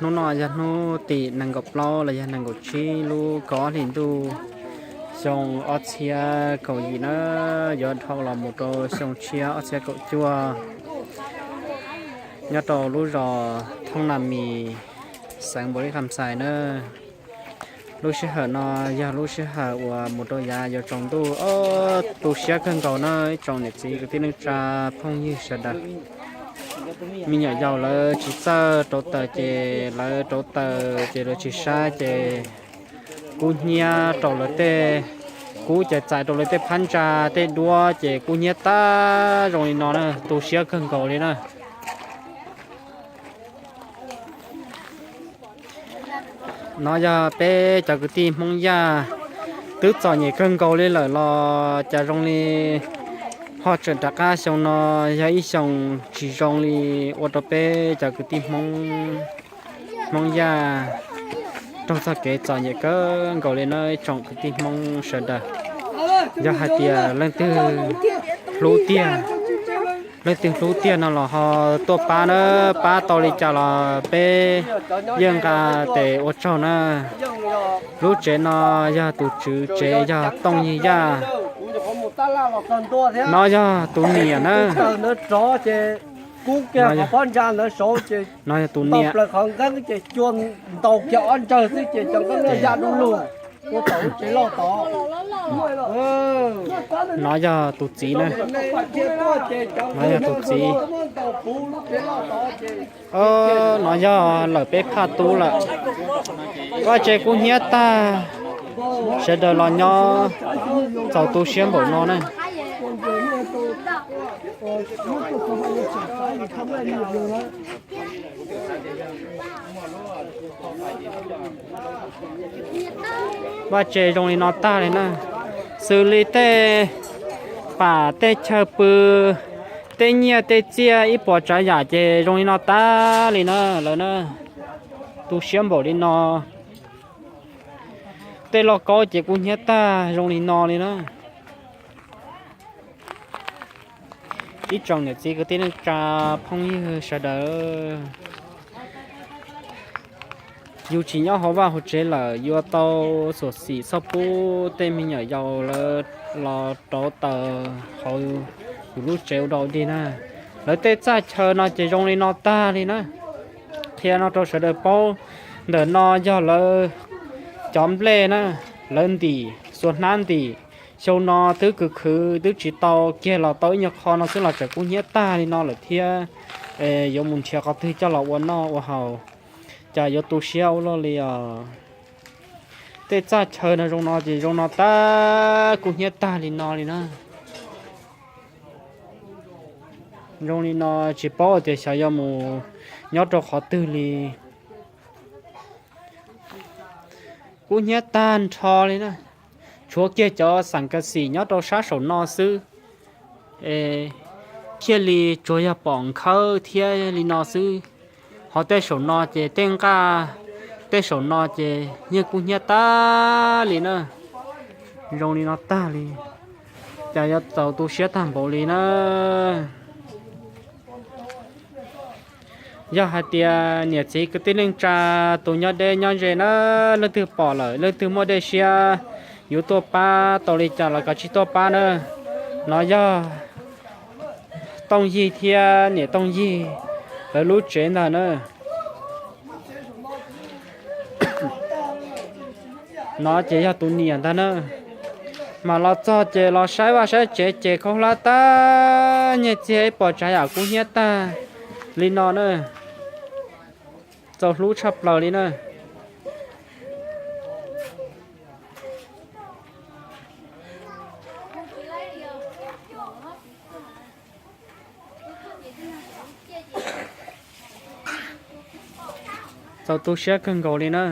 Hnub no yog hnub tim nees nkaum plaub los yog nees nkaum tsib lub kaum ob hlis ntuj xyoo ob txhiab kaum yim na, yuav dhau los mus rau xyoo tshiab ob txhiab kaum cuaj, nyob rau lub zos Thoob Nas Mis, xeev Npaus Lis Kham Xais na. Lub sij hawm no yog lub sij hawm uas mus rau yav yuav tsaus ntuj, tu siab kawg nkaus na ib tsoom niam txiv kwv tij neej tsa phooj ywg sawv daws. Me nyuam yaus lawv tsis txawj rauv taws ces lawv rauv taws ces lawv tsis saib ces kub hnyiab rau lawv tej, kub ces txais rau lawv tej phab ntsa tej duab ces kub hnyiab tag zoo li no na, tu siab kawg nkaus li na. No yog peb cov kwv tij Hmoob Yaj twb txom nyem kawg nkaus li lawm los cas zoo li ho tseem rov qab xyoo no yog ib xyoo tsis zoo li ua rau peb cov kwv tij Hmoob, Hmoob Yaj raug txoj kev txom nyem kawg nkaus li na ib tsoom kwv tij Hmoob sawv daws. Yog hais tias leej twg hlub tiag, leej twg hlub tiag no los ho tuaj pab na, pab tau li cas los peb yeej nqa tes ua tsaug na. Lub tsev no yog tus tswv tsev yog Tooj Yig Yaj. No yog tus niam na. No yog tus niam. No yog tus txiv na. No yog tus txiv. No yog lawm peb phaj tub lawm. Vaj tse kub hnyiab tag, sawv daws los nyob txaus tu siab npaum no na. Vaj tse zoo li no tag li na, xws li tej pam tej chaw pw, tej nyiaj tej txiaj ib puas tsav yam ces zoo li no tag li na lawm na. Tu siab npaum li no. Tej lauj kaub ces kub hnyiab tag zoo li no li na. Ib tsoom niam txiv kwv tij neej tsa phooj ywg sawv daws, yus tsis nyob hauv vaj hauv tsev lawm yuav tau xyuam xim txhob pub tej me nyuam yaus lawv los rauv taws hauv yus lub tsev ua dog dig na. Lawv tej txaj chaw no ces zoo li no tag li na. Qhia no rau sawv daws paub, ntawm no yog lawv cov nplej na, lawv ntim, xuas hnab ntim. Xyoo no twb khwv khwv twb tsis tau kiag los tau ib nyuag qho no xwb los tseem kub hnyiab tag li no lawm thiab. Yuav mus nrhiav qhov twg coj los ua noj ua haus, cas yuav tu siab ua luaj li os. Tej txaj chaw no zoo no ces zoo no tag kub hnyiab tag li no li na. Zoo li no tsis paub tias xyov yuav mus nyob rau qhov twg li. Kub hnyiab tag nrho li na. Tshuav kiag cov xeem ka xim nyob rau sab saum no xwb, thiaj li tsuas yog pom nkhawb thiab li no xwb. Ho tej saum no ces tej nqaj, tej saum no ces yeej kub hnyiab tag li na. Zoo li no tag li, cas yuav txaus tu siab tag npaum li na. Yog hais tias niam txiv kwv tij neej tsa tus nyob deb nyob ze na, leej twg pom lawm leej twg muaj dej siab yuav tuaj pab tau li cas los kav tsij tuaj pab na. No yog Tooj Yig thiab niam Tooj Yig lawv lub tsev ntag na. No ces yog tus niam ntag na. Mas los txog ces los saib vaj saib tsev ces khaub hlab tag nyiaj txiag ib puas tsav yam kub hnyiab tag li no na. Txaus hlub tshaj plaws li na. Txaus tu siab kawg nkaus li na.